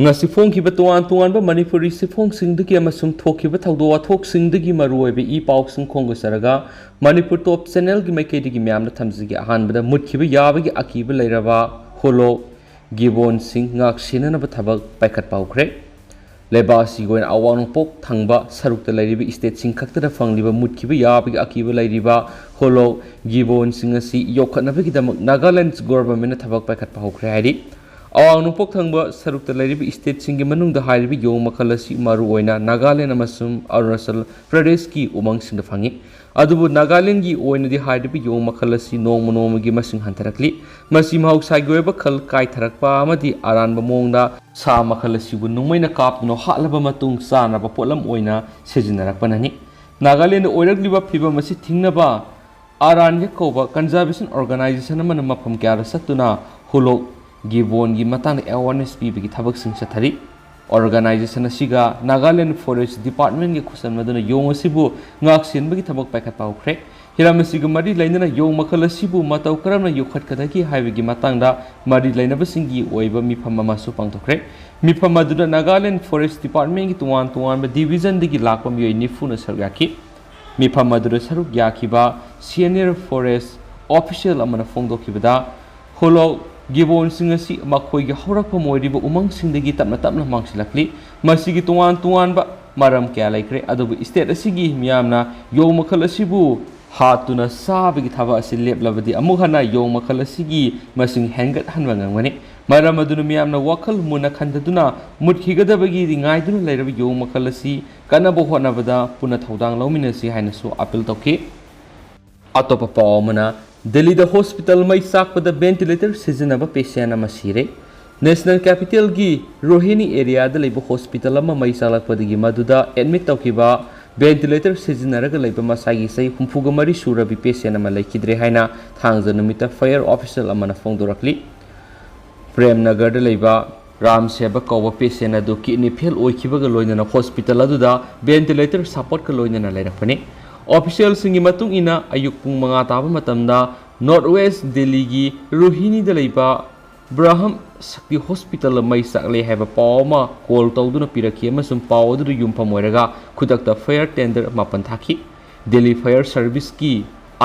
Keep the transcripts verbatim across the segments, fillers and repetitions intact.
ꯉꯁꯤ ꯐꯣꯡꯈꯤꯕ ꯇꯣꯉꯥꯟ ꯇꯣꯉꯥꯟꯕ ꯃꯅꯤꯄꯨꯔꯤ ꯆꯦꯐꯣꯡꯁꯤꯡꯗꯒꯤ ꯑꯃꯁꯨꯡ ꯊꯣꯛꯈꯤꯕ ꯊꯧꯗꯣꯛ ꯋꯥꯊꯣꯛꯁꯤꯡꯗꯒꯤ ꯃꯔꯨꯑꯣꯏꯕ ꯏ ꯄꯥꯎꯁꯤꯡ ꯈꯣꯝꯒꯠꯆꯔꯒ ꯃꯅꯤꯄꯨꯔ ꯇꯣꯞ ꯆꯦꯅꯦꯜꯒꯤ ꯃꯥꯏꯀꯩꯗꯒꯤ ꯃꯌꯥꯝꯗ ꯊꯝꯖꯒꯦ꯫ ꯑꯍꯥꯟꯕꯗ ꯃꯨꯠꯈꯤꯕ ꯌꯥꯕꯒꯤ ꯑꯀꯤꯕ ꯂꯩꯔꯕ ꯍꯣꯂꯣ ꯒꯤꯕꯣꯟꯁꯤꯡ ꯉꯥꯛ ꯁꯦꯟꯅꯅꯕ ꯊꯕꯛ ꯄꯥꯏꯈꯠꯄ ꯍꯧꯈ꯭ꯔꯦ꯫ ꯂꯩꯕꯥꯛ ꯑꯁꯤꯒꯤ ꯑꯣꯏꯅ ꯑꯋꯥꯡ ꯅꯣꯡꯄꯣꯛ ꯊꯪꯕ ꯁꯔꯨꯛꯇ ꯂꯩꯔꯤꯕ ꯏꯁꯇꯦꯠꯁꯤꯡ ꯈꯛꯇꯗ ꯐꯪꯂꯤꯕ ꯃꯨꯠꯈꯤꯕ ꯌꯥꯕꯒꯤ ꯑꯀꯤꯕ ꯂꯩꯔꯤꯕ ꯍꯣꯂꯣ ꯒꯤꯕꯣꯟꯁꯤꯡ ꯑꯁꯤ ꯌꯣꯛꯈꯠꯅꯕꯒꯤꯗꯃꯛ ꯅꯥꯒꯥꯂꯦꯟ ꯒꯣꯚꯔꯟꯃꯦꯟꯠꯅ ꯊꯕꯛ ꯄꯥꯏꯈꯠꯄ ꯍꯧꯈ꯭ꯔꯦ ꯍꯥꯏꯔꯤ꯫ ꯑꯋꯥꯡ ꯅꯣꯡꯄꯣꯛ ꯊꯪꯕ ꯁꯔꯨꯛꯇ ꯂꯩꯔꯤꯕ ꯏꯁꯇꯦꯠꯁꯤꯡꯒꯤ ꯃꯅꯨꯡꯗ ꯍꯥꯏꯔꯤꯕ ꯌꯣꯡ ꯃꯈꯜ ꯑꯁꯤ ꯃꯔꯨꯑꯣꯏꯅ ꯅꯥꯒꯥꯂꯦꯟ ꯑꯃꯁꯨꯡ ꯑꯔꯨꯅꯥꯆꯜ ꯄ꯭ꯔꯗꯦꯁꯀꯤ ꯎꯃꯪꯁꯤꯡꯗ ꯐꯪꯏ꯫ ꯑꯗꯨꯕꯨ ꯅꯥꯒꯥꯂꯦꯟꯒꯤ ꯑꯣꯏꯅꯗꯤ ꯍꯥꯏꯔꯤꯕ ꯌꯣꯡ ꯃꯈꯜ ꯑꯁꯤ ꯅꯣꯡꯃ ꯅꯣꯡꯃꯒꯤ ꯃꯁꯤꯡ ꯍꯟꯊꯔꯛꯂꯤ꯫ ꯃꯁꯤ ꯃꯍꯧꯁꯥꯒꯤ ꯑꯣꯏꯕ ꯈꯜ ꯀꯥꯏꯊꯔꯛꯄ ꯑꯃꯗꯤ ꯑꯔꯥꯟꯕ ꯃꯑꯣꯡꯗ ꯁꯥ ꯃꯈꯜ ꯑꯁꯤꯕꯨ ꯅꯣꯡꯃꯩꯅ ꯀꯥꯞꯇꯨꯅ ꯍꯥꯠꯂꯕ ꯃꯇꯨꯡ ꯆꯥꯅꯕ ꯄꯣꯠꯂꯝ ꯑꯣꯏꯅ ꯁꯤꯖꯤꯟꯅꯔꯛꯄꯅꯅꯤ꯫ ꯅꯥꯒꯥꯂꯦꯟꯗ ꯑꯣꯏꯔꯛꯂꯤꯕ ꯐꯤꯕꯝ ꯑꯁꯤ ꯊꯤꯡꯅꯕ ꯑꯔꯥꯟꯌꯥ ꯀꯧꯕ ꯀꯟꯖꯥꯔꯕꯦꯁꯟ ꯑꯣꯔꯒꯅꯥꯏꯖꯦꯁꯟ ꯑꯃꯅ ꯃꯐꯝ ꯀꯌꯥꯗ ꯆꯠꯇꯨꯅ ꯍꯨꯂꯣꯛ ꯒꯤꯕꯣꯟꯒꯤ ꯃꯇꯥꯡꯗ ꯑꯦꯋꯥꯔꯅꯦꯁ ꯄꯤꯕꯒꯤ ꯊꯕꯛꯁꯤꯡ ꯆꯠꯊꯔꯤ꯫ ꯑꯣꯔꯒꯅꯥꯏꯖꯦꯁꯟ ꯑꯁꯤꯒ ꯅꯥꯒꯥꯂꯦꯟ ꯐꯣꯔꯦꯁ ꯗꯤꯄꯥꯔꯠꯃꯦꯟꯒ ꯈꯨꯠꯁꯝꯅꯗꯨꯅ ꯌꯣꯡ ꯑꯁꯤꯕꯨ ꯉꯥꯛ ꯁꯦꯟꯕꯒꯤ ꯊꯕꯛ ꯄꯥꯏꯈꯠꯄ ꯍꯧꯈ꯭ꯔꯦ꯫ ꯍꯤꯔꯝ ꯑꯁꯤꯒ ꯃꯔꯤ ꯂꯩꯅꯅ ꯌꯣꯡ ꯃꯈꯜ ꯑꯁꯤꯕꯨ ꯃꯇꯧ ꯀꯔꯝꯅ ꯌꯣꯛꯈꯠꯀꯗꯒꯦ ꯍꯥꯏꯕꯒꯤ ꯃꯇꯥꯡꯗ ꯃꯔꯤ ꯂꯩꯅꯕꯁꯤꯡꯒꯤ ꯑꯣꯏꯕ ꯃꯤꯐꯝ ꯑꯃꯁꯨ ꯄꯥꯡꯊꯣꯛꯈ꯭ꯔꯦ꯫ ꯃꯤꯐꯝ ꯑꯗꯨꯗ ꯅꯥꯒꯥꯂꯦꯟ ꯐꯣꯔꯦꯁ ꯗꯤꯄꯥꯔꯠꯃꯦꯟꯒꯤ ꯇꯣꯉꯥꯟ ꯇꯣꯉꯥꯟꯕ ꯗꯤꯕꯤꯖꯟꯗꯒꯤ ꯂꯥꯛꯄ ꯃꯤꯑꯣꯏ ꯅꯤꯐꯨꯅ ꯁꯔꯨꯛ ꯌꯥꯈꯤ꯫ ꯃꯤꯐꯝ ꯑꯗꯨꯗ ꯁꯔꯨꯛ ꯌꯥꯈꯤꯕ ꯁꯤꯅꯤꯌꯔ ꯐꯣꯔꯦꯁ ꯑꯣꯐꯤꯁꯤꯌꯦꯜ ꯑꯃꯅ ꯐꯣꯡꯗꯣꯛꯈꯤꯕꯗ, ꯍꯨꯂꯣꯛ ꯒꯤꯕꯣꯟꯁꯤꯡ ꯑꯁꯤ ꯃꯈꯣꯏꯒꯤ ꯍꯧꯔꯛꯐꯝ ꯑꯣꯏꯔꯤꯕ ꯎꯃꯪꯁꯤꯡꯗꯒꯤ ꯇꯞꯅ ꯇꯞꯅ ꯃꯥꯡꯁꯤꯜꯂꯛꯂꯤ꯫ ꯃꯁꯤꯒꯤ ꯇꯣꯉꯥꯟ ꯇꯣꯉꯥꯟꯕ ꯃꯔꯝ ꯀꯌꯥ ꯂꯩꯈ꯭ꯔꯦ, ꯑꯗꯨꯕꯨ ꯏꯁꯇꯦꯠ ꯑꯁꯤꯒꯤ ꯃꯤꯌꯥꯝꯅ ꯌꯣꯡ ꯃꯈꯜ ꯑꯁꯤꯕꯨ ꯍꯥꯠꯇꯨꯅ ꯆꯥꯕꯒꯤ ꯊꯕꯛ ꯑꯁꯤ ꯂꯦꯞꯂꯕꯗꯤ ꯑꯃꯨꯛ ꯍꯟꯅ ꯌꯣꯡ ꯃꯈꯜ ꯑꯁꯤꯒꯤ ꯃꯁꯤꯡ ꯍꯦꯟꯒꯠꯍꯟꯕ ꯉꯝꯒꯅꯤ꯫ ꯃꯔꯝ ꯑꯗꯨꯅ ꯃꯤꯌꯥꯝꯅ ꯋꯥꯈꯜ ꯃꯨꯟꯅ ꯈꯟꯊꯗꯨꯅ ꯃꯨꯠꯈꯤꯒꯗꯕꯒꯤ ꯉꯥꯏꯗꯨꯅ ꯂꯩꯔꯕ ꯌꯣꯡ ꯃꯈꯜ ꯑꯁꯤ ꯀꯟꯅꯕ ꯍꯣꯠꯅꯕꯗ ꯄꯨꯟꯅ ꯊꯧꯗꯥꯡ ꯂꯧꯃꯤꯟꯅꯁꯤ ꯍꯥꯏꯅꯁꯨ ꯑꯥꯄꯤꯜ ꯇꯧꯈꯤ꯫ ꯑꯇꯣꯞꯄ ꯄꯥꯎ ꯑꯃꯅ, ꯗꯦꯜꯂꯤꯗ ꯍꯣꯁꯄꯤꯇꯥꯜ ꯃꯩ ꯆꯥꯛꯄꯗ ꯚꯦꯟꯇꯤꯂꯦꯇꯔ ꯁꯤꯖꯤꯟꯅꯕ ꯄꯦꯁꯦꯟ ꯑꯃ ꯁꯤꯔꯦ꯫ ꯅꯦꯁꯅꯦꯜ ꯀꯦꯄꯤꯇꯦꯜꯒꯤ ꯔꯣꯍꯤꯅꯤ ꯑꯦꯔꯤꯌꯥꯗ ꯂꯩꯕ ꯍꯣꯁꯄꯤꯇꯥꯜ ꯑꯃ ꯃꯩ ꯆꯥꯛꯂꯛꯄꯗꯒꯤ ꯃꯗꯨꯗ ꯑꯦꯗꯃꯤꯠ ꯇꯧꯈꯤꯕ ꯚꯦꯟꯇꯤꯂꯦꯇꯔ ꯁꯤꯖꯤꯟꯅꯔꯒ ꯂꯩꯕ ꯃꯁꯥꯒꯤ ꯆꯍꯤ ꯍꯨꯝꯐꯨꯒ ꯃꯔꯤ ꯁꯨꯔꯕꯤ ꯄꯦꯁꯦꯟ ꯑꯃ ꯂꯩꯈꯤꯗ꯭ꯔꯦ ꯍꯥꯏꯅ ꯊꯥꯡꯖ ꯅꯨꯃꯤꯠꯇ ꯐꯥꯌꯔ ꯑꯣꯐꯤꯁꯤꯌꯦꯜ ꯑꯃꯅ ꯐꯣꯡꯗꯣꯔꯛꯂꯤ꯫ ꯄ꯭ꯔꯦꯝꯅꯒꯔꯗ ꯂꯩꯕ ꯔꯥꯝ ꯁꯦꯕꯛ ꯀꯧꯕ ꯄꯦꯁꯦꯟ ꯑꯗꯨ ꯀꯤꯗꯅꯤ ꯐꯦꯜ ꯑꯣꯏꯈꯤꯕꯒ ꯂꯣꯏꯅꯅ ꯍꯣꯁꯄꯤꯇꯥꯜ ꯑꯗꯨꯗ ꯚꯦꯟꯇꯤꯂꯦꯇꯔ ꯁꯄꯣꯔꯠꯀ ꯂꯣꯏꯅꯅ ꯂꯩꯔꯛꯄꯅꯤ꯫ ꯑꯣꯐꯤꯁꯤꯌꯦꯜꯁꯤꯡꯒꯤ ꯃꯇꯨꯡ ꯏꯟꯅ, ꯑꯌꯨꯛ ꯄꯨꯡ ꯃꯉꯥ ꯇꯥꯕ ꯃꯇꯝꯗ ꯅꯣꯔꯠ ꯋꯦꯁ ꯗꯦꯜꯂꯤꯒꯤ ꯔꯣꯍꯤꯅꯤꯗ ꯂꯩꯕ ꯕ꯭ꯔꯥꯍꯝ ꯁꯛꯇꯤ ꯍꯣꯁꯄꯤꯇꯥꯜꯗ ꯃꯩ ꯆꯥꯛꯂꯦ ꯍꯥꯏꯕ ꯄꯥꯎ ꯑꯃ ꯀꯣꯜ ꯇꯧꯗꯨꯅ ꯄꯤꯔꯛꯈꯤ ꯑꯃꯁꯨꯡ ꯄꯥꯎ ꯑꯗꯨꯗ ꯌꯨꯝꯐꯝ ꯑꯣꯏꯔꯒ ꯈꯨꯗꯛꯇ ꯐꯥꯌꯔ ꯇꯦꯟꯗꯔ ꯃꯥꯄꯟ ꯊꯥꯈꯤ꯫ ꯗꯦꯜꯂꯤ ꯐꯥꯌꯔ ꯁꯔꯚꯤꯁꯀꯤ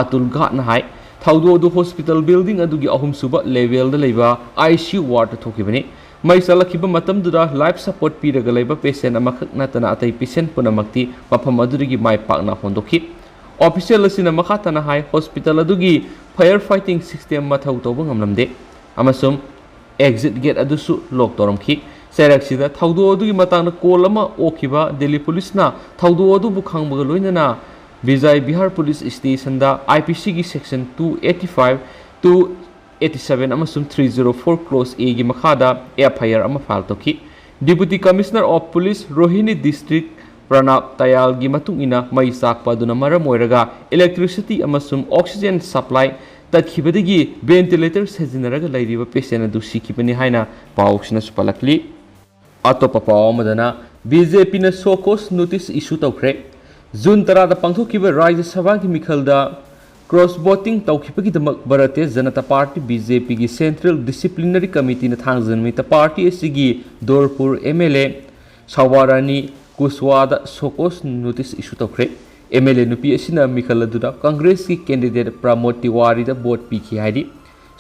ꯑꯇꯨꯜ ꯘꯥꯠꯅ ꯍꯥꯏ, ꯊꯧꯗꯣꯛ ꯑꯗꯨ ꯍꯣꯁꯄꯤꯇꯥꯜ ꯕꯤꯜꯗꯤꯡ ꯑꯗꯨꯒꯤ ꯑꯍꯨꯝꯁꯨꯕ ꯂꯦꯚꯦꯜꯗ ꯂꯩꯕ ꯑꯥꯏ ꯁꯤ ꯌꯨ ꯋꯥꯔꯗꯇ ꯊꯣꯛꯈꯤꯕꯅꯤ꯫ ꯃꯩ ꯆꯥꯛꯂꯛꯈꯤꯕ ꯃꯇꯝꯗꯨꯗ ꯂꯥꯏꯐ ꯁꯄꯣꯔꯠ ꯄꯤꯔꯒ ꯂꯩꯕ ꯄꯦꯁꯦꯟ ꯑꯃꯈꯛ ꯅꯠꯇꯅ ꯑꯇꯩ ꯄꯦꯁꯦꯟ ꯄꯨꯝꯅꯃꯛꯇꯤ ꯃꯐꯝ ꯑꯗꯨꯗꯒꯤ ꯃꯥꯏ ꯄꯥꯛꯅ ꯍꯣꯟꯗꯣꯛꯈꯤ꯫ ꯑꯣꯐꯤꯁꯤꯌꯦꯜ ꯑꯁꯤꯅ ꯃꯈꯥ ꯇꯥꯅ ꯍꯥꯏ, ꯍꯣꯁꯄꯤꯇꯥꯜ ꯑꯗꯨꯒꯤ ꯐꯥꯌꯔ ꯐꯥꯏꯇꯤꯡ ꯁꯤꯁꯇꯦꯝ ꯃꯊꯧ ꯇꯧꯕ ꯉꯝꯂꯝꯗꯦ ꯑꯃꯁꯨꯡ ꯑꯦꯛꯖꯤꯠ ꯒꯦꯠ ꯑꯗꯨꯁꯨ ꯂꯣꯛ ꯇꯧꯔꯝꯈꯤ꯫ ꯆꯩꯔꯛꯁꯤꯗ ꯊꯧꯗꯣꯛ ꯑꯗꯨꯒꯤ ꯃꯇꯥꯡꯗ ꯀꯣꯜ ꯑꯃ ꯑꯣꯛꯈꯤꯕ ꯗꯦꯜꯂꯤ ꯄꯨꯂꯤꯁꯅ ꯊꯧꯗꯣꯛ ꯑꯗꯨꯕꯨ ꯈꯪꯕꯒ ꯂꯣꯏꯅꯅ ꯕꯤꯖꯥꯏ ꯕꯤꯍꯥꯔ ꯄꯨꯂꯤꯁ ꯁ꯭ꯇꯦꯁꯟꯗ ꯑꯥꯏ ꯄꯤ ꯁꯤꯒꯤ section two eighty five, two eighty seven ꯑꯃꯁꯨꯡ three zero four clause A ꯒꯤ ꯃꯈꯥꯗ ꯑꯦꯐ ꯑꯥꯏ ꯑꯥꯔ ꯑꯃ ꯐꯥꯏꯜ ꯇꯧꯈꯤ꯫ Deputy Commissioner of Police Rohini district Pranab ꯇꯌꯥꯜꯒꯤ ꯃꯇꯨꯡ ꯏꯟꯅ, ꯃꯩ ꯆꯥꯛꯄ ꯑꯗꯨꯅ ꯃꯔꯝ ꯑꯣꯏꯔꯒ electricity ꯑꯃꯁꯨꯡ oxygen supply ꯇꯠꯈꯤꯕꯗꯒꯤ ventilator ꯁꯤꯖꯤꯟꯅꯔꯒ ꯂꯩꯔꯤꯕ ꯄꯦꯁꯦꯟ ꯑꯗꯨ ꯁꯤꯈꯤꯕꯅꯤ ꯍꯥꯏꯅ ꯄꯥꯎꯁꯤꯅꯁꯨ ꯄꯜꯂꯛꯂꯤ꯫ ꯑꯇꯣꯞꯄ ꯄꯥꯎ ꯑꯃꯗꯅ, ꯕꯤ ꯖꯦ ꯄꯤꯅ show cause notice issue ꯇꯧꯈ꯭ꯔꯦ꯫ ꯖꯨꯟ ꯇꯔꯥꯗ ꯄꯥꯡꯊꯣꯛꯈꯤꯕ ꯔꯥꯖ꯭ꯌ ꯁꯚꯥꯒꯤ ꯃꯤꯈꯜꯗ cross voting ꯇꯧꯈꯤꯕꯒꯤꯗꯃꯛ Bharatiya Janata party, B J ꯄꯤꯒꯤ Central Disciplinary Committeeꯅ ꯊꯥꯡꯖ ꯅꯨꯃꯤꯠꯇ ꯄꯥꯔꯇꯤ ꯑꯁꯤꯒꯤ ꯗꯣꯔꯄꯨꯔ ꯑꯦꯝ ꯑꯦꯜ ꯑꯦ ꯁꯥꯋꯥꯔꯥꯅꯤ ꯀꯨꯁꯋꯥꯗ show cause notice issue ꯇꯧꯈ꯭ꯔꯦ꯫ ꯑꯦꯝ ꯑꯦꯜ ꯑꯦ ꯅꯨꯄꯤ ꯑꯁꯤꯅ ꯃꯤꯈꯜ ꯑꯗꯨꯗ ꯀꯪꯒ꯭ꯔꯦꯁꯀꯤ candidate ꯄ꯭ꯔꯃꯣꯗ ꯇꯤꯋꯥꯔꯤꯗ ꯚꯣꯠ ꯄꯤꯈꯤ ꯍꯥꯏꯔꯤ꯫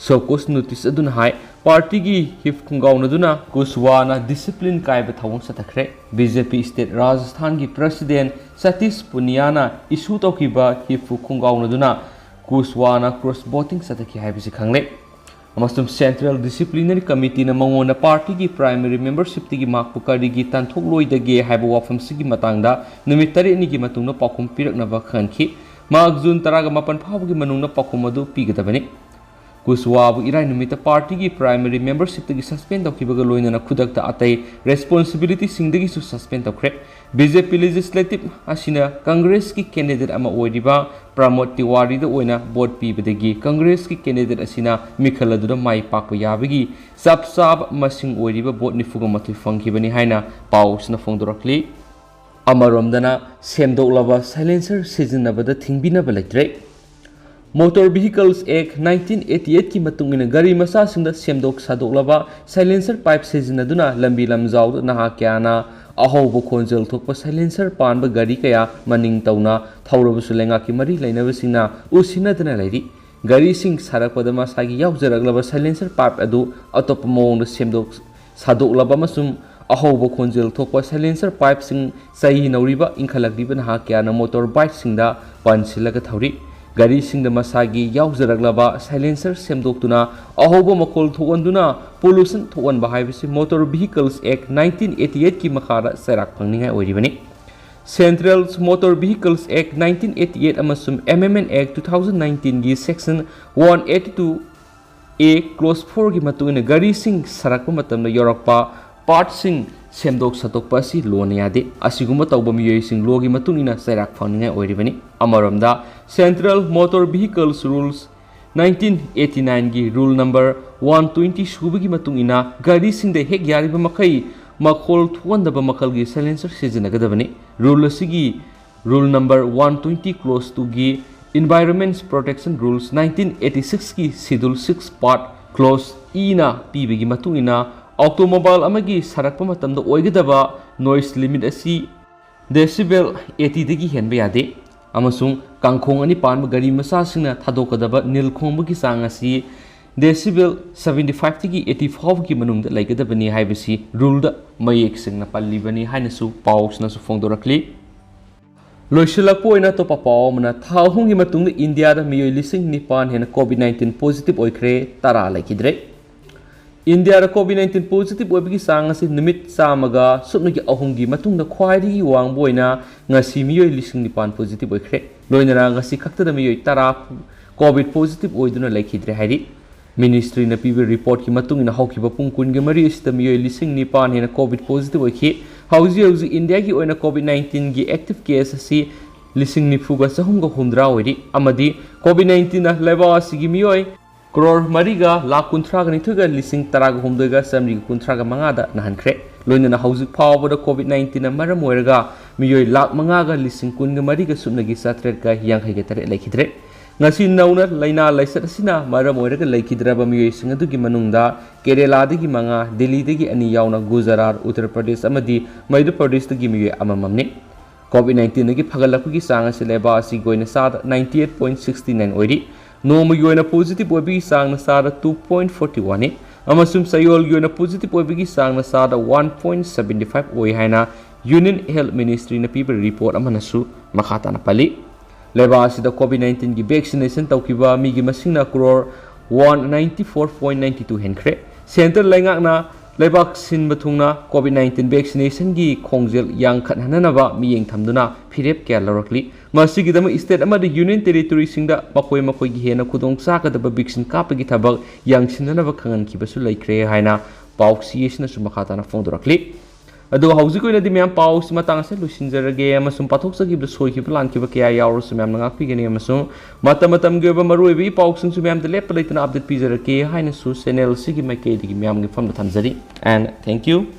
Show cause notice ꯑꯗꯨꯅ ꯍꯥꯏ, ꯄꯥꯔꯇꯤꯒꯤ ꯍꯤꯞ ꯈꯣꯡꯒꯥꯎꯅꯗꯨꯅ ꯀꯨꯁꯋꯥꯅ discipline ꯀꯥꯏꯕ ꯊꯧꯑꯣꯡ ꯆꯠꯊꯈ꯭ꯔꯦ꯫ ꯕꯤ ꯖꯦ ꯄꯤ state ꯔꯥꯖꯁꯊꯥꯟꯒꯤ president ꯁꯇꯤꯁ ꯄꯨꯅꯤꯌꯥꯅ issue ꯇꯧꯈꯤꯕ ꯍꯤꯞꯄꯨ ꯈꯣꯡꯒꯥꯎꯅꯗꯨꯅ ꯀꯨꯁꯋꯥꯅ cross voting ꯆꯠꯊꯈꯤ ꯍꯥꯏꯕꯁꯤ ꯈꯪꯂꯦ꯫ ꯑꯃꯁꯨꯡ Central Disciplinary Committeeꯅ ꯃꯉꯣꯟꯗ ꯄꯥꯔꯇꯤꯒꯤ primary membershipꯇꯒꯤ ꯃꯍꯥꯛꯄꯨ ꯀꯔꯤꯒꯤ ꯇꯥꯟꯊꯣꯛꯂꯣꯏꯗꯒꯦ ꯍꯥꯏꯕ ꯋꯥꯐꯝꯁꯤꯒꯤ ꯃꯇꯥꯡꯗ ꯅꯨꯃꯤꯠ ꯇꯔꯦꯠꯅꯤꯒꯤ ꯃꯇꯨꯡꯗ ꯄꯥꯎꯈꯨꯝ ꯄꯤꯔꯛꯅꯕ ꯈꯪꯍꯟꯈꯤ꯫ ꯃꯍꯥꯛ ꯖꯨꯟ ꯇꯔꯥꯒ ꯃꯥꯄꯟ ꯐꯥꯎꯕꯒꯤ ꯃꯅꯨꯡꯗ ꯄꯥꯎꯈꯨꯝ ꯑꯗꯨ ꯄꯤꯒꯗꯕꯅꯤ꯫ ꯀꯨꯁꯋꯥꯕꯨ ꯏꯔꯥꯏ ꯅꯨꯃꯤꯠꯇ ꯄꯥꯔꯇꯤꯒꯤ primary membershipꯇꯒꯤ suspend ꯇꯧꯈꯤꯕꯒ ꯂꯣꯏꯅꯅ ꯈꯨꯗꯛꯇ ꯑꯇꯩ responsibilityꯁꯤꯡꯗꯒꯤꯁꯨ suspend ꯇꯧꯈ꯭ꯔꯦ꯫ ꯕꯤ ꯖꯦ ꯄꯤ legislative ꯑꯁꯤꯅ ꯀꯪꯒ꯭ꯔꯦꯁꯀꯤ candidate ꯑꯃ ꯑꯣꯏꯔꯤꯕ ꯄ꯭ꯔꯃꯣꯗ ꯇꯤꯋꯥꯔꯤꯗ ꯑꯣꯏꯅ ꯚꯣꯠ ꯄꯤꯕꯗꯒꯤ ꯀꯪꯒ꯭ꯔꯦꯁꯀꯤ candidate ꯑꯁꯤꯅ ꯃꯤꯈꯜ ꯑꯗꯨꯗ ꯃꯥꯏ ꯄꯥꯛꯄ ꯌꯥꯕꯒꯤ ꯆꯞ ꯆꯥꯕ ꯃꯁꯤꯡ ꯑꯣꯏꯔꯤꯕ ꯚꯣꯠ ꯅꯤꯐꯨꯒ ꯃꯥꯊꯣꯏ ꯐꯪꯈꯤꯕꯅꯤ ꯍꯥꯏꯅ ꯄꯥꯎ ꯑꯁꯤꯅ ꯐꯣꯡꯗꯣꯔꯛꯂꯤ꯫ ꯑꯃꯔꯣꯝꯗꯅ, ꯁꯦꯝꯗꯣꯛꯂꯕ silencer ꯁꯤꯖꯤꯟꯅꯕꯗ ꯊꯤꯡꯕꯤꯅꯕ ꯂꯩꯇ꯭ꯔꯦ꯫ Motor Vehicles Act nineteen eighty eight ꯀꯤ ꯃꯇꯨꯡ ꯏꯟꯅ ꯒꯥꯔꯤ ꯃꯆꯥꯁꯤꯡꯗ ꯁꯦꯝꯗꯣꯛ ꯁꯥꯗꯣꯛꯂꯕ silencer pipe ꯁꯤꯖꯤꯟꯅꯗꯨꯅ ꯂꯝꯕꯤ ꯂꯝꯖꯥꯎꯗ ꯅꯍꯥ ꯀꯌꯥꯅ ꯑꯍꯧꯕ ꯈꯣꯟꯖꯦꯜ ꯊꯣꯛꯄ silencer ꯄꯥꯟꯕ ꯒꯥꯔꯤ ꯀꯌꯥ ꯃꯅꯤꯡ ꯇꯧꯅ ꯊꯧꯔꯕꯁꯨ ꯂꯩꯉꯥꯛꯀꯤ ꯃꯔꯤ ꯂꯩꯅꯕꯁꯤꯡꯅ ꯎꯁꯤꯟꯅꯗꯅ ꯂꯩꯔꯤ꯫ ꯒꯥꯔꯤꯁꯤꯡ ꯁꯥꯔꯛꯄꯗ ꯃꯁꯥꯒꯤ ꯌꯥꯎꯖꯔꯛꯂꯕ silencer pipe ꯑꯗꯨ ꯑꯇꯣꯞꯄ ꯃꯑꯣꯡꯗ ꯁꯦꯝꯗꯣꯛ ꯁꯥꯗꯣꯛꯂꯕ ꯑꯃꯁꯨꯡ ꯑꯍꯧꯕ ꯈꯣꯟꯖꯦꯜ ꯊꯣꯛꯄ silencer pipeꯁꯤꯡ ꯆꯍꯤ ꯅꯧꯔꯤꯕ ꯏꯟꯈꯠꯂꯛꯂꯤꯕ ꯅꯍꯥ ꯀꯌꯥꯅ motor bikeꯁꯤꯡꯗ ꯄꯟꯁꯤꯜꯂꯒ ꯊꯧꯔꯤ꯫ ꯒꯥꯔꯤꯁꯤꯡꯗ ꯃꯁꯥꯒꯤ ꯌꯥꯎꯖꯔꯛꯂꯕ silencer ꯁꯦꯝꯗꯣꯛꯇꯨꯅ ꯑꯍꯧꯕ ꯃꯈꯣꯜ ꯊꯣꯛꯍꯟꯗꯨꯅ pollution ꯊꯣꯛꯍꯟꯕ ꯍꯥꯏꯕꯁꯤ Motor Vehicles Act nineteen eighty eight ꯀꯤ ꯃꯈꯥꯗ ꯆꯩꯔꯥꯛ ꯐꯪꯅꯤꯡꯉꯥꯏ ꯑꯣꯏꯔꯤꯕꯅꯤ꯫ Central Motor Vehicles Act nineteen eighty eight ꯑꯃꯁꯨꯡ Amendment Act two thousand nineteen ꯒꯤ section one eighty two A clause four ꯒꯤ ꯃꯇꯨꯡ ꯏꯟꯅ ꯒꯥꯔꯤꯁꯤꯡ ꯁꯥꯔꯛꯄ ꯃꯇꯝꯗ ꯌꯥꯎꯔꯛꯄ partꯁꯤꯡ ꯁꯦꯝꯗꯣꯛ ꯁꯥꯗꯣꯛꯄ ꯑꯁꯤ ꯂꯣꯅ ꯌꯥꯗꯦ꯫ ꯑꯁꯤꯒꯨꯝꯕ ꯇꯧꯕ ꯃꯤꯑꯣꯏꯁꯤꯡ ꯂꯣꯒꯤ ꯃꯇꯨꯡ ꯏꯟꯅ ꯆꯩꯔꯥꯛ ꯐꯪꯅꯤꯡꯉꯥꯏ ꯑꯣꯏꯔꯤꯕꯅꯤ꯫ ꯑꯃꯔꯣꯝꯗ, Central Motor Vehicles Rules nineteen eighty nine ꯒꯤ rule number one twenty ꯁꯨꯕꯒꯤ ꯃꯇꯨꯡ ꯏꯟꯅ ꯒꯥꯔꯤꯁꯤꯡꯗ ꯍꯦꯛ ꯌꯥꯔꯤꯕ ꯃꯈꯩ ꯃꯈꯣꯜ ꯊꯣꯛꯍꯟꯗꯕ ꯃꯈꯜꯒꯤ silencer ꯁꯤꯖꯤꯟꯅꯒꯗꯕꯅꯤ꯫ Rule ꯑꯁꯤꯒꯤ rule number one twenty clause two ꯒꯤ Environment Protection Rules nineteen eighty six ꯀꯤ schedule six part clause E ꯅ ꯄꯤꯕꯒꯤ ꯃꯇꯨꯡ ꯏꯟꯅ automobile ꯑꯃꯒꯤ ꯁꯥꯔꯛꯄ ꯃꯇꯝꯗ ꯑꯣꯏꯒꯗꯕ noise limit ꯑꯁꯤ decibel eighty ꯗꯒꯤ ꯍꯦꯟꯕ ꯌꯥꯗꯦ, ꯑꯃꯁꯨꯡ ꯀꯥꯡꯈꯣꯡ ꯑꯅꯤ ꯄꯥꯟꯕ ꯒꯥꯔꯤ ꯃꯆꯥꯁꯤꯡꯅ ꯊꯥꯗꯣꯛꯀꯗꯕ ꯅꯤꯜ ꯈꯣꯡꯕꯒꯤ ꯆꯥꯡ ꯑꯁꯤ decibel seventy five ꯇꯒꯤ eighty ꯐꯥꯎꯕꯒꯤ ꯃꯅꯨꯡꯗ ꯂꯩꯒꯗꯕꯅꯤ ꯍꯥꯏꯕꯁꯤ rule ꯗ ꯃꯌꯦꯛ ꯁꯦꯡꯅ ꯄꯜꯂꯤꯕꯅꯤ ꯍꯥꯏꯅꯁꯨ ꯄꯥꯎꯁꯤꯅꯁꯨ ꯐꯣꯡꯗꯣꯔꯛꯂꯤ꯫ ꯂꯣꯏꯁꯤꯜꯂꯛꯄ ꯑꯣꯏꯅ ꯑꯇꯣꯞꯄ ꯄꯥꯎ ꯑꯃꯅ, ꯊꯥ ꯑꯍꯨꯝꯒꯤ ꯃꯇꯨꯡꯗ ꯏꯟꯗꯤꯌꯥꯗ ꯃꯤꯑꯣꯏ ꯂꯤꯁꯤꯡ ꯅꯤꯄꯥꯟ ꯍꯦꯟꯅ COVID nineteen positive ꯑꯣꯏꯈ꯭ꯔꯦ, ꯇꯔꯥ ꯂꯩꯈꯤꯗ꯭ꯔꯦ꯫ ꯏꯟꯗꯤꯌꯥꯗ COVID nineteen positive ꯑꯣꯏꯕꯒꯤ ꯆꯥꯡ ꯑꯁꯤ ꯅꯨꯃꯤꯠ ꯆꯥꯝꯃꯒ ꯁꯨꯞꯅꯒꯤ ꯑꯍꯨꯝꯒꯤ ꯃꯇꯨꯡꯗ ꯈ꯭ꯋꯥꯏꯗꯒꯤ ꯋꯥꯡꯕ ꯑꯣꯏꯅ ꯉꯁꯤ ꯃꯤꯑꯣꯏ ꯂꯤꯁꯤꯡ ꯅꯤꯄꯥꯟ positive ꯑꯣꯏꯈ꯭ꯔꯦ꯫ ꯂꯣꯏꯅꯅ ꯉꯁꯤ ꯈꯛꯇꯗ ꯃꯤꯑꯣꯏ ꯇꯔꯥ COVID positive ꯑꯣꯏꯗꯨꯅ ꯂꯩꯈꯤꯗ꯭ꯔꯦ ꯍꯥꯏꯔꯤ꯫ Ministry ꯅ ꯄꯤꯕ report ꯀꯤ ꯃꯇꯨꯡ ꯏꯟꯅ ꯍꯧꯈꯤꯕ ꯄꯨꯡ ꯀꯨꯟꯒ ꯃꯔꯤ ꯑꯁꯤꯗ ꯃꯤꯑꯣꯏ ꯂꯤꯁꯤꯡ ꯅꯤꯄꯥꯟ ꯍꯦꯟꯅ COVID positive ꯑꯣꯏꯈꯤ꯫ ꯍꯧꯖꯤꯛ ꯍꯧꯖꯤꯛ ꯏꯟꯗꯤꯌꯥꯒꯤ ꯑꯣꯏꯅ COVID nineteen ꯒꯤ active case ꯑꯁꯤ ꯂꯤꯁꯤꯡ ꯅꯤꯐꯨꯒ ꯆꯍꯨꯝꯒ ꯍꯨꯝꯗ꯭ꯔꯥ ꯑꯣꯏꯔꯤ, ꯑꯃꯗꯤ COVID nineteen ꯅ ꯂꯩꯕꯥꯛ ꯑꯁꯤꯒꯤ ꯃꯤꯑꯣꯏ ꯀ꯭ꯔꯣꯔ ꯃꯔꯤꯒ ꯂꯥꯈ ꯀꯨꯟꯊ꯭ꯔꯥꯒ ꯅꯤꯊꯣꯏꯒ ꯂꯤꯁꯤꯡ ꯇꯔꯥꯒ ꯍꯨꯝꯗꯣꯏꯒ ꯆꯥꯃꯔꯤꯒ ꯀꯨꯟꯊ꯭ꯔꯥꯒ ꯃꯉꯥꯗ ꯅꯥꯍꯟꯈ꯭ꯔꯦ꯫ ꯂꯣꯏꯅꯅ ꯍꯧꯖꯤꯛ ꯐꯥꯎꯕꯗ COVID nineteen ꯅ ꯃꯔꯝ ꯑꯣꯏꯔꯒ ꯃꯤꯑꯣꯏ ꯂꯥꯈ ꯃꯉꯥꯒ ꯂꯤꯁꯤꯡ ꯀꯨꯟꯒ ꯃꯔꯤꯒ ꯁꯨꯞꯅꯒꯤ ꯆꯥꯇ꯭ꯔꯦꯠꯀ ꯌꯥꯡꯈꯩꯒ ꯇꯔꯦꯠ ꯂꯩꯈꯤꯗ꯭ꯔꯦ꯫ ꯉꯁꯤ ꯅꯧꯅ ꯂꯥꯏꯅꯥ ꯂꯥꯏꯆꯠ ꯑꯁꯤꯅ ꯃꯔꯝ ꯑꯣꯏꯔꯒ ꯂꯩꯈꯤꯗ꯭ꯔꯕ ꯃꯤꯑꯣꯏꯁꯤꯡ ꯑꯗꯨꯒꯤ ꯃꯅꯨꯡꯗ ꯀꯦꯔꯦꯂꯥꯗꯒꯤ ꯃꯉꯥ, ꯗꯦꯜꯂꯤꯗꯒꯤ ꯑꯅꯤ ꯌꯥꯎꯅ ꯒꯨꯖꯔꯥꯠ, ꯎꯠꯇꯔ ꯄ꯭ꯔꯗꯦꯁ ꯑꯃꯗꯤ ꯃꯙ꯭ꯌ ꯄ꯭ꯔꯗꯦꯁꯇꯒꯤ ꯃꯤꯑꯣꯏ ꯑꯃꯃꯝꯅꯤ꯫ ꯀꯣꯚꯤꯗ ꯅꯥꯏꯟꯇꯤꯟꯗꯒꯤ ꯐꯒꯠꯂꯛꯄꯒꯤ ꯆꯥꯡ ꯑꯁꯤ ꯂꯩꯕꯥꯛ ꯑꯁꯤꯒꯤ ꯑꯣꯏꯅ ꯆꯥꯗ ninety eight point sixty nine ꯑꯣꯏꯔꯤ꯫ ꯅꯣꯡꯃꯒꯤ ꯑꯣꯏꯅ ꯄꯣꯖꯤꯇꯤꯚ ꯑꯣꯏꯕꯒꯤ ꯆꯥꯡꯅ ꯆꯥꯗ two point forty oneꯅꯤ꯫ ꯑꯃꯁꯨꯡ ꯆꯌꯣꯜꯒꯤ ꯑꯣꯏꯅ ꯄꯣꯖꯤꯇꯤꯚ ꯑꯣꯏꯕꯒꯤ ꯆꯥꯡꯅ ꯆꯥꯗ one point seventy five ꯑꯣꯏ ꯍꯥꯏꯅ ꯌꯨꯅꯤꯌꯟ ꯍꯦꯜꯊ ꯃꯤꯅꯤꯁꯇ꯭ꯔꯤꯅ ꯄꯤꯕ ꯔꯤꯄꯣꯔꯠ ꯑꯃꯅꯁꯨ ꯃꯈꯥ ꯇꯥꯅ ꯄꯜꯂꯤ꯫ ꯂꯩꯕꯥꯛ ꯑꯁꯤꯗ ꯀꯣꯚꯤꯗ ꯅꯥꯏꯟꯇꯤꯟꯒꯤ ꯚꯦꯛꯁꯤꯅꯦꯁꯟ ꯇꯧꯈꯤꯕ ꯃꯤꯒꯤ ꯃꯁꯤꯡꯅ crore one ninety four point ninety two ꯍꯦꯟꯈ꯭ꯔꯦ꯫ ꯁꯦꯟꯇ꯭ꯔꯦꯜ ꯂꯩꯉꯥꯛꯅ ꯂꯩꯕꯥꯛ ꯁꯤꯟꯕ ꯊꯨꯡꯅ ꯀꯣꯚꯤꯗ ꯅꯥꯏꯟꯇꯤꯟ ꯚꯦꯛꯁꯤꯅꯦꯁꯟꯒꯤ ꯈꯣꯡꯖꯦꯜ ꯌꯥꯡꯈꯠꯍꯟꯅꯅꯕ ꯃꯤꯠꯌꯦꯡ ꯊꯝꯗꯨꯅ ꯐꯤꯔꯦꯞ ꯀꯌꯥ ꯂꯧꯔꯛꯂꯤ꯫ ꯃꯁꯤꯒꯤꯗꯃꯛ ꯁ꯭ꯇꯦꯠ ꯑꯃꯗꯤ ꯌꯨꯅꯤꯌꯟ ꯇꯦꯔꯤꯇꯣꯔꯤꯁꯤꯡꯗ ꯃꯈꯣꯏ ꯃꯈꯣꯏꯒꯤ ꯍꯦꯟꯅ ꯈꯨꯗꯣꯡ ꯆꯥꯒꯗꯕ ꯚꯦꯛꯁꯤꯟ ꯀꯥꯞꯄꯒꯤ ꯊꯕꯛ ꯌꯥꯡꯁꯤꯟꯅꯅꯕ ꯈꯪꯍꯟꯈꯤꯕꯁꯨ ꯂꯩꯈ꯭ꯔꯦ ꯍꯥꯏꯅ ꯄꯥꯎꯆꯦ ꯑꯁꯤꯅꯁꯨ ꯃꯈꯥ ꯇꯥꯅ ꯐꯣꯡꯗꯣꯔꯛꯂꯤ꯫ ꯑꯗꯨꯒ ꯍꯧꯖꯤꯛ ꯑꯣꯏꯅꯗꯤ ꯃꯌꯥꯝ ꯄꯥꯎꯁꯤ ꯃꯇꯥꯡ ꯑꯁꯤꯗ ꯂꯣꯏꯁꯤꯟꯖꯔꯒꯦ, ꯑꯃꯁꯨꯡ ꯄꯥꯊꯣꯛꯆꯈꯤꯕꯗ ꯁꯣꯏꯈꯤꯕ ꯂꯥꯟꯈꯤꯕ ꯀꯌꯥ ꯌꯥꯎꯔꯁꯨ ꯃꯌꯥꯝꯅ ꯉꯥꯛꯄꯤꯒꯅꯤ, ꯑꯃꯁꯨꯡ ꯃꯇꯝ ꯃꯇꯝꯒꯤ ꯑꯣꯏꯕ ꯃꯔꯨꯑꯣꯏꯕ ꯏ ꯄꯥꯎꯁꯤꯡꯁꯨ ꯃꯌꯥꯝꯗ ꯂꯦꯞꯄ ꯂꯩꯇꯅ ꯑꯞꯗꯦꯠ ꯄꯤꯖꯔꯛꯀꯦ ꯍꯥꯏꯅꯁꯨ ꯆꯦꯅꯦꯜ ꯑꯁꯤꯒꯤ ꯃꯥꯏꯀꯩꯗꯒꯤ ꯃꯌꯥꯝꯒꯤ ꯃꯐꯝꯗ ꯊꯝꯖꯔꯤ꯫ And thank you.